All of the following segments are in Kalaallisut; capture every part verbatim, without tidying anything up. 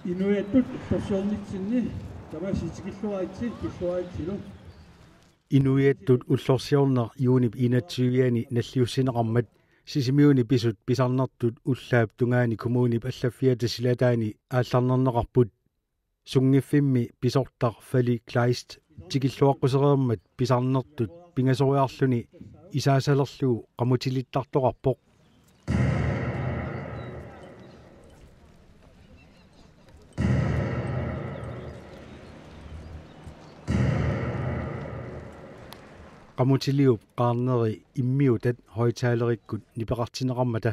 Inuiattut ullorsiornitsinni tamassi tikilluaritsi, tikilluaritsilu. Inuiattut ullorsiorneq juunip enogtyve-ani nalliussineqarmat Sisimiuni pisut pisarnertut ullaap tungaani kommunip allaffiata silataani aallarnerneqarput. Sunngiffimmi pisortaq Fali Kleist tikilluaqqusereermat pisarnertut pingasoriarluni isaasalerlugu qamutilittartoqarpoq. Qamutiliup qaarneri immiutat højttalerikkut nipeqartinneqarmata.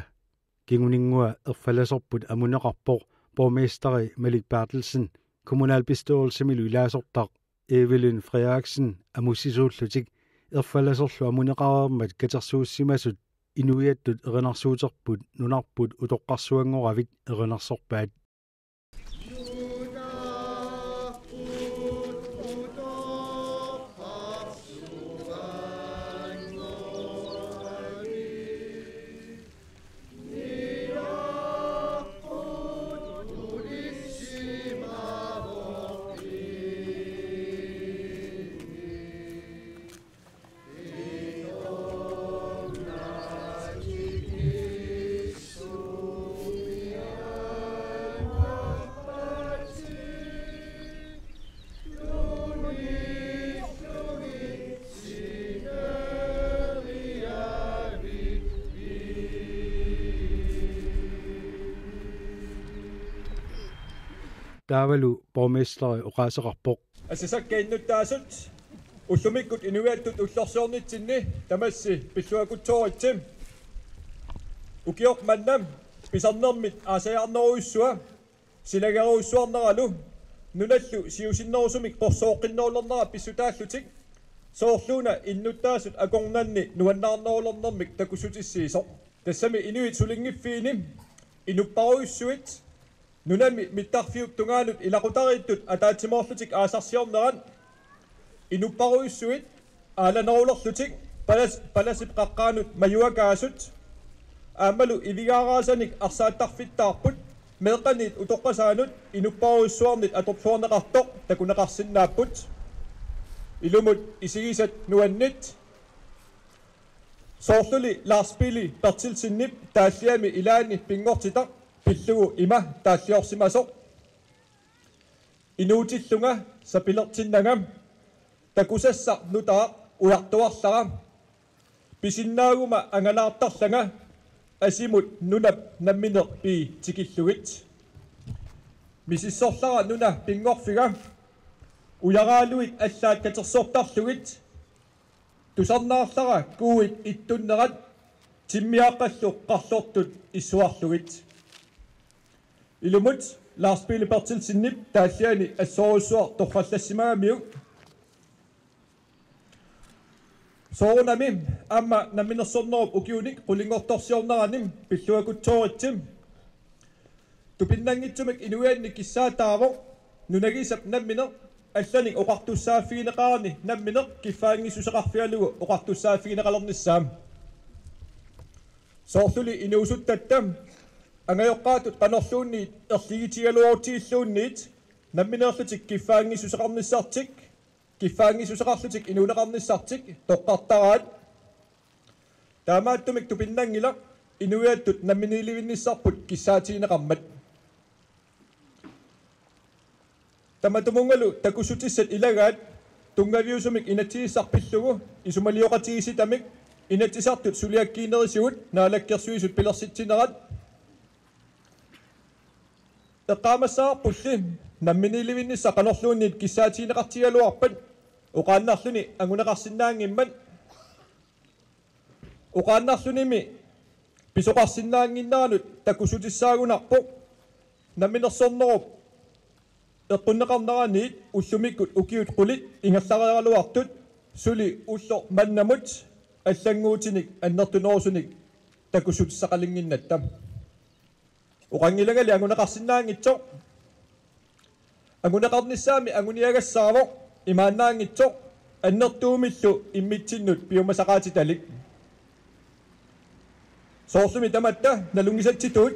Kinguninngua erfalasorput amuneqarpoq borgmesteri Malik Berthelsen, kommunalbestyrelsimilu ilaasortaq Evelyn Frederiksen amussisuullutik. Erfalasorlu amuneqareermat katersuussimasut inuiattut erinarsuuterput nunarput utoqqarsuanngoravit erinarsorpaat. Taavalu borgmesteri oqaaseqarpoq. Asasakka innuttaasut ullumikkut inuiattut ullorsiornitsinni tamassi pilluakutsooritsi. Ukioq manna pisarnermit aasajaarnerujussua silagerujussuarneralu nunallu siusinnerusumik qorsooqqinnerulernera pissutaallutik, soorluuna innuttaasut akornanni nuannaarnerulernermik takussutissiisoq. Tassami inuit sulinngiffiini inupparujussuit nunami mittarfiup tungaanut ilaqutariittut ataatsimoorlutik aasarsiornerat inupparujussuit aalanerulerlutik palas-, palasip qaqqaanut majuakaasut aammalu ivigaaraasanik arsaattarfittaarput meeqqaniit utoqqasaanut inupparujussuarnit atorluarneqartoq takuneqarsinnaapput. Ilumut isigisat nuannit. Soorluli Lars Pele Berthelsenip taalliami ilaani pinngortitaq pillugu ima taalliorsimasoq: Inuutillunga sapilertinnanga, takusassaq nutaaq ujartuarlara. Pisinnaaguma angalaartarlanga asimut nunap nammineq pii tikillugit. Misissorlara nuna pinngorfiga, ujaraaluit allaat katersortarlugit. Tusarnaarlara kuuit ittunnerat, timmiaaqqallu qarlortut issuarlugit. Ilumut Lars Pele Berthelsenip taalliani assorujussuaq torrallassimagamiuk. Soorunami aamma namminersornerup ukiunik qulinngortorsiornerani pilluakutsooritsi. Tupinnanngitsumik inuiannik kissaataavoq nunagisap nammineq allanik oqartussaaffigineqarani nammineq kiffaanngissuseqarfigalugu oqartussaaffigineqalernissaa. Soorluli inuusuttatta angajoqqaatut qanorluunniit erligitigaluarutsigilluunniit nammineerlutik kiffaanngissuseqarnissartik, kiffaanngissuseqarlutik inuuneqarnissartik toqqartaraat. Taamaattumik tupinnanngilaq inuiattut namminiilivinnissarput kissaatigineqarmat. Tamatumunngalu takussutissat ilagaat tunngaviusumik inatsisissaq pillugu isumalioqatigiissitamik Inatsisartut suliakkiinerisigut Naalakkersuisut pilersitsinerat. Eqqaamassavarpulli namminiilivinnissaq qanorluunniit kissaatigineqartigigaluarpat oqaannarluni anguneqarsinnaanngimmat. Oqaannarlunimi pisoqarsinnaannginneranut takussutissaagunarpoq namminersornerup eqqunneqarneraniit ullumikkut ukiut qulit ingerlareeraluartut suli ulloq mannamut allannguutinik annertunerusunik takussutissaqalinnginnatta. Oqanngilangali anguneqarsinnaanngitsoq. Anguneqarnissaammi anguniagassaavoq imaannaanngitsoq annertuumillu immitsinnut piumasaqaatitalik. Soorlumi tamatta nalunngisatsitut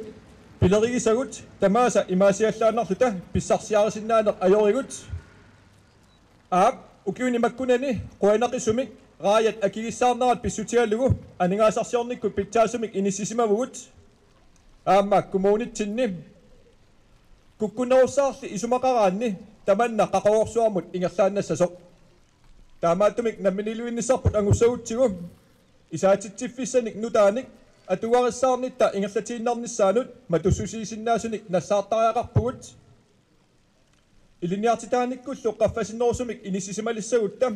Pilerigisagut tamaasa imaasiallaannarluta pissarsiarisinnaaneq ajorigut. Aap, ukiuni makkunani qujanaqisumik raajat akigissaarnerat pissutigalugu aningaasarsiornikkut pitsaasumik inissisimavugut. Aamma kommunitsinni kukkunerussaarli isumaqaraanni tamanna qaqugorsuarmut ingerlaannassasoq. Taamaattumik namminiilivinnissarput angussagutsigu isaatitsiffissanik nutaanik atugarissaarnitta ingerlatiinnarnissaanut matussusiisinnaasunik nassaartariaqarpugut. Ilinniartitaanikkullu qaffasinnerusumik inississimalissagutta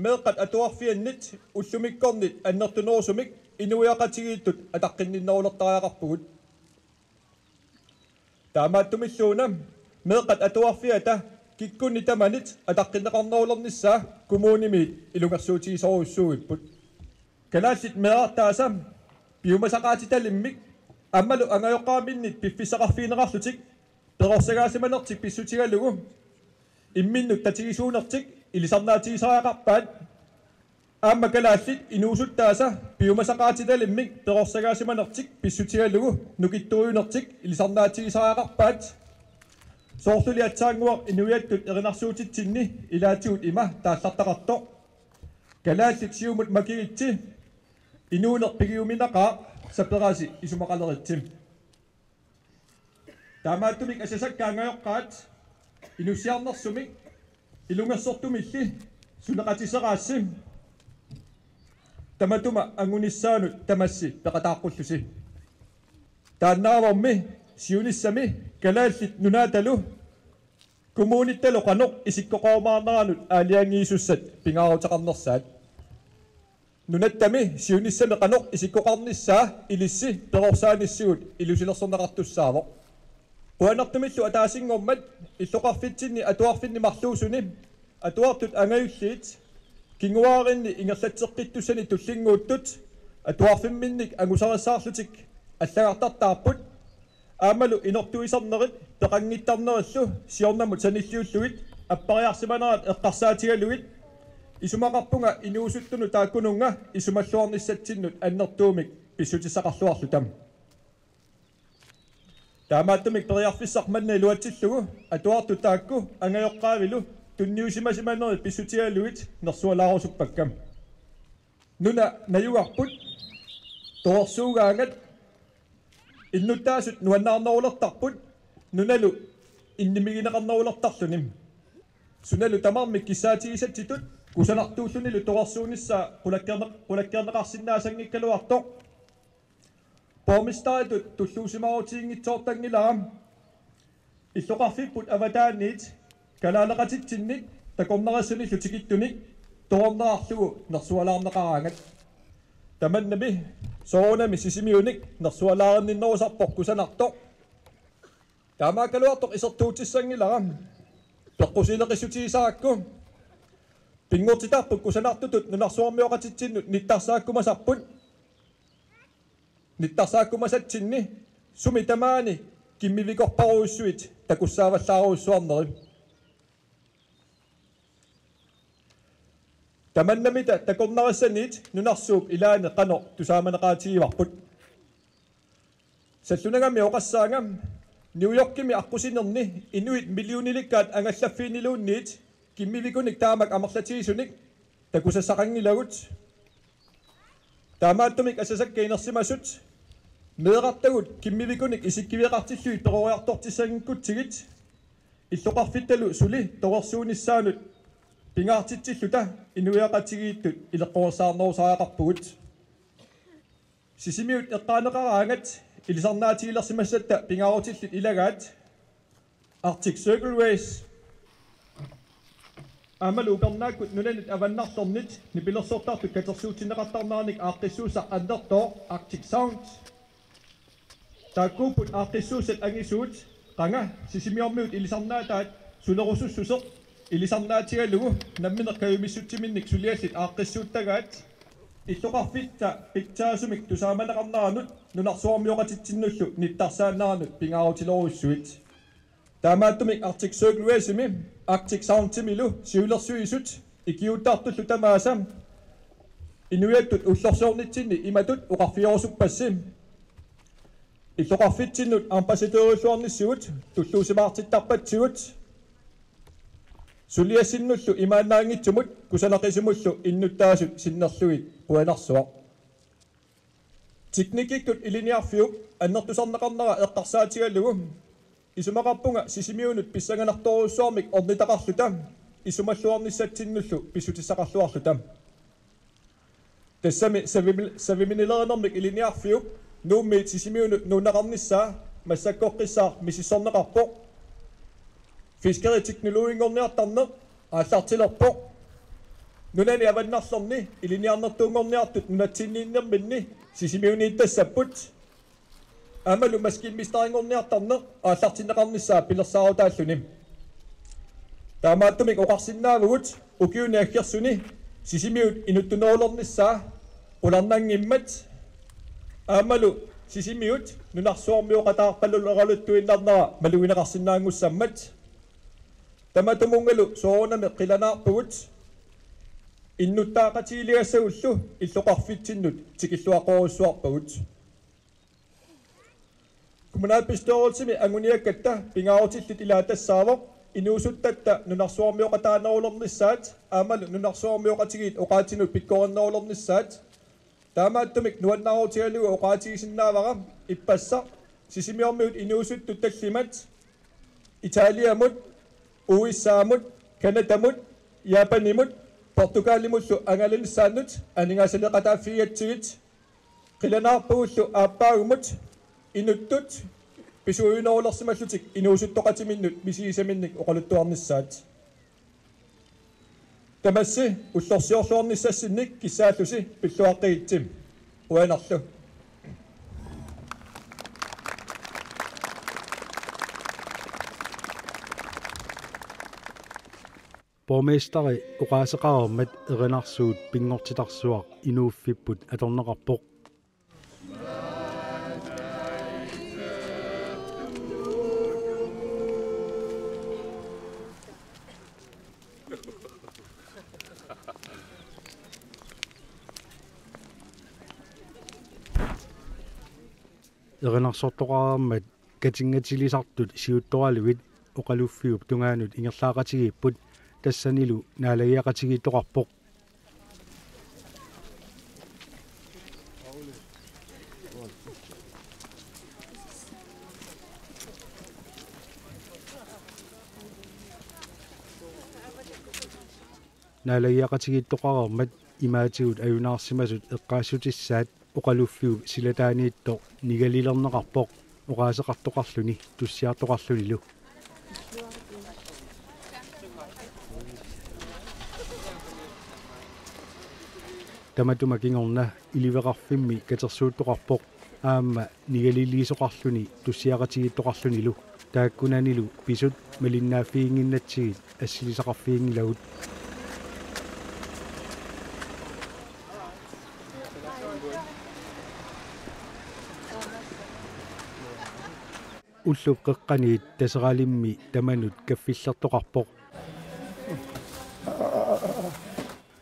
meeqqat atuarfiannit ullumikkornit annertunerusumik inuiaqatigiittut ataqqinninnerulertariaqarpugut. Taamaattumilluuna meeqqat atuarfiata kikkunnit tamanit ataqqinneqarnerulernissaa kommunimiit ilungersuutigisorujussuugipput. Kalaallit meerartaasa piumasaqaatitalimmik aammalu angajoqqaaminnit piffissaqarfigineqarlutik perorsagaasimanertik pissutigalugu imminnut tatigisuunertik ilisarnaatigisariaqarpaat. Aamma kalaallit inuusuttaasa piumasaqaatitalimmik perorsagaasimanertik pissutigalugu nukittuujunertik ilisarnaatigisariaqarpaat. Soorluli aatsaannguaq inuiattut erinarsuutitsinni ilaatigut ima taallartaqartoq: Kalaallit siumut makigitsi, inuuneq pigiuminaqaaq, saperasi isumaqaleritsi. Taamaattumik asasakka angajoqqaat inussiarnersumik ilungersortumilli suleqatiseraassi tamatuma angunissaanut tamassi peqataaqqullusi. Taannaavormi siunissami Kalaallit Nunaatalu kommunittalu qanoq isikkoqarumaarneranut aalajangiisussat pingaaruteqarnersaat. Nunattami siunissami qanoq isikkoqarnissaa ilissi perorsaanissigut ilusilersorneqartussaavoq. Qujanartumillu ataasinngormat illoqarfitsinni atuarfinni marluusuni atuartut angajulliit kinguaarinni ingerlatseqqittussani tullinnguuttut atuarfimminnik angusarissaarlutik allagartartaarput. Aammalu inortuisarnerit peqanngittarnerillu siornamut sanilliullugit appariarsimanerat eqqarsaatigalugit isumaqarpunga inuusuttunut taakkununnga isumalluarnissatsinnut annertuumik pissutissaqarluarluta. Taamaattumik periarfissaq manna iluatsillugu atuartut taakku angajoqqaavilu tunniusimasimanerit pissutigalugit nersualaarusuppakka. Nuna najugarput torersuugaangat innuttaasut nuannaarnerulertarput nunalu innimigineqarnerulertarluni. Sunalu tamarmik kissaatigisatsitut kusanartuullunilu torersuunissaa qulakkeerne-, qulakkeerneqarsinnaasanngikkaluartoq. Borgmesteritut tulluusimaarutiginngitsoortanngilara illoqarfipput avataaniit kalaaleqatitsinnit takornarissanillu tikittunik torernerarlugu nersualaarneqaraangat. Tamannami soorunami Sisimiunik nersualaarinninnerusarpoq kusanartoq. Taamaakkaluartoq isertuutissanngilara. Peqqusiileqissutigisarakku. Pinngortitarput kusanartutut nunarsuarmioqatitsinnut nittarsaakkumasarput. Nittarsaakkumasatsinni sumi tamaani kimmivikorparujussuit takussaavallaarujussuarneri. Tamannamita takornarissaniit nunarsuup ilaani qanoq tusaamaneqaatigivarput. Sallunagami oqassaanga New Yorkimi aqqusinerni inuit millionilikkaat angallaffiiniluunniit kimmivikunik taamak amerlatigisunik takusassaqanngilagut. Taamaattumik asasakka inersimasut meerartagut kimmivikunik isikkiveqartillugit peroriartortissanngikkutsigit illoqarfittalu suli torersuunissaanut pingaartitsilluta inuiaqatigiittut ileqqorissaarnerusariaqarpugut. Sisimiut eqqaaneqaraangat ilisarnaatigilersimassatta pingaarutillit ilagaat Arctic Circle Race aammalu upernaakkut nunanit avannartornit nipilersortartut katersuutsinneqartarneranik aaqqissuussaq annertooq Arctic Sound. Taakkuupput aaqqissuussat angisuut qanga Sisimiormiut ilisarnaataat sulerusussuseq ilisarnaatigalugu nammineq kajumissutsiminnik suliallit aaqqissuuttagaat illoqarfitta pitsaasumik tusaamaneqarneranut nunarsuarmioqatitsinnullu nittarsaanneranut pingaarutilerujussuit. Taamaattumik Arctic Circle Race-imi Arctic Sound-imilu siulersuisut ikiuuttartullu tamaasa inuiattut ullorsiornitsinni imatut oqarfigerusuppassi: Illoqarfitsinnut ambassadørilluarnissigut tulluusimaartittarpatsigut suliassinnullu imaannaanngitsumut kusanaqisimullu innuttaasut sinnerlugit qujanarsuaq. Teknikkikkut ilinniarfiup annertusarneqarnera eqqarsaatigalugu isumaqarpunga Sisimiunut pissanganartorujussuarmik ornitaqarluta isumalluarnissatsinnullu pissutissaqarluarluta. Tassami savimi-, saviminilerinermik ilinniarfiup Nuummiit Sisimiunut nuunneqarnissaa massakkoqqissaaq misissorneqarpoq. Fiskeriteknologinngorniartarneq aallartilerpoq. Nunani avannarlerni ilinniarnertuunngorniartut nunatsinniinnerminni Sisimiuniittassapput. Aammalu maskinmesterinngorniartarneq aallartinneqarnissaa pilersaarutaalluni. Taamaattumik oqarsinnaavugut ukiuni aggersuni Sisimiut inuttunerulernissaa qularnanngimmat aammalu Sisimiut nunarsuarmioqataarpaluleraluartuinnarnera malugineqarsinnaanngussammat. Tamatumunngalu soorunami qilanaarpugut innuttaaqatigiiligassagullu illoqarfitsinnut tikilluaqqorujussuarpagut. Kommunalbestyrelsimi anguniakkatta pingaarutillit ilaat tassaavoq inuusuttatta nunarsuarmioqataanerulernissaat aammalu nunarsuarmioqatigiit oqaatsinut pikkorinnerulernissaat. Taamaattumik nuannaarutigalugu oqaatigisinnaavara ippassaq Sisimiormiut inuusuttut tallimat Italiamut, U S A-mut, Canadamut, Japanimut, Portugalimullu angalanissaannut aningaasaleeqataaffigigatsigit. Qilanaarpugullu aappaagumut inuttut pisuujunerulersimallutik inuusuttoqatiminnut misigisaminnik oqaluttuarnissaat. Tamassi ullorsiorluarnissassinnik kissaallusi pilluaqqigitsi. Qujanarlu. Borgmesteri oqaaseqareermat erinarsuut pinngortitarsuaq inuuffipput atorneqarpoq. Erinarsortoqareermat katinngatilisartut siuttoralugit oqaluffiup tungaanut ingerlaaqatigiipput, tassanilu naalagiaqatigiittoqarpoq. Naalagiaqatigiittoqareermat imaatigut ajunaarsimasut eqqaassutissaat oqaluffiup silataaniittoq nigalilerneqarpoq oqaaseqartoqarluni tussiartoqarlunilu. Tamatuma kingorna iliveqarfimmi katersuuttoqarpoq aamma nigaliliisoqarluni tussiaqatigiittoqarlunilu. Taakkunanilu pisut malinnaaffiginnginnatsigit assilisaqarfiginngilagut. Ullup qeqqaniit Taseralimmi tamanut kaffillertoqarpoq.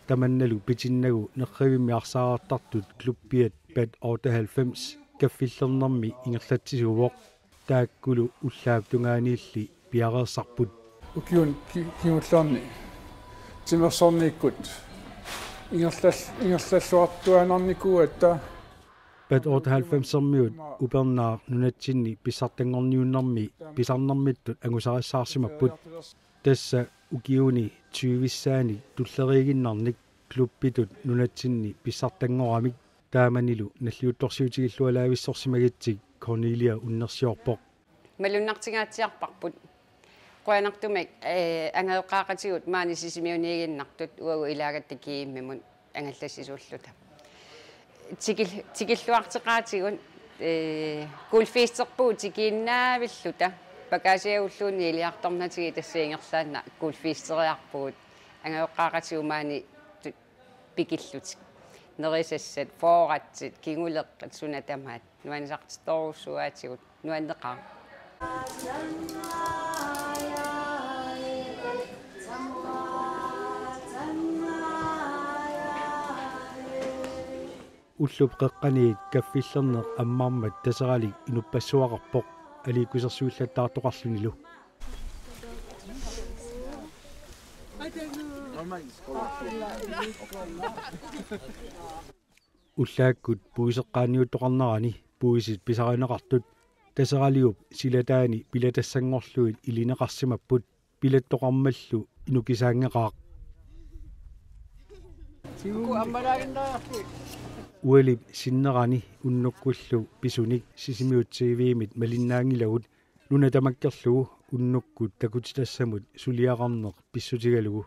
Tamannalu pitinnagu nerrivimmi arsaartartut klubbiat Bat otteoghalvfems kaffillernermi ingerlatsisuuvoq. Taakkulu ullaap tungaaniilli piareersarput. Ukiuni ki-, kingullerni timersorniikkut ingerlal-, ingerlalluartuaannarnikuugatta. Bat otteoghalvfemsermiut upernaaq nunatsinni pissartanngorniunnermi pisarnermittut angusarissaarsimapput. Tassa ukiuni tyvissaanik tulleriiginnarnik klubbitut nunatsinni pissartanngoramik taamanilu nalliuttorsiutigillualaavissorsimagitsik Cornelia unnersiorpoq. Malunnartingaatsiarparput. Qujanartumik, eh, angajoqqaaqatigut maani Sisimiuniiginnartut uagut ilaagatta G M-imut angallassisulluta. Tikil-, tikilluarteqaatigut, eh, kuulfiisterpugut tikiinnaavilluta. Pakaasiagulluunniit iliartornatigit tassa ingerlaannaq kuulfiisteriarpugut. Angajoqqaaqatigut maani tu-, pikillutik. Nerisassat, fyrretsit, kinguleqqat, suna tamaat. Nuannisartorujussuugaatigut. Nuanneqaaq. Ullup qeqqaniit kaffillerneq ammarmat Taseralik inuppassuaqarpoq aliikkusersuillattaartoqarlunilu. Ullaakkut puiseqqaanniuttoqarnerani puisit pisarineqartut Taseraliup silataani pilatassanngorlugit ilineqarsimapput, pilattoqarmallu inukisaanngeqaaq. Ualip sinnerani unnukkullu pisunik Sisimiut T V-mit malinnaanngilagut nuna tamakkerlugu unnukkut takutitassamut suliaqarneq pissutigalugu.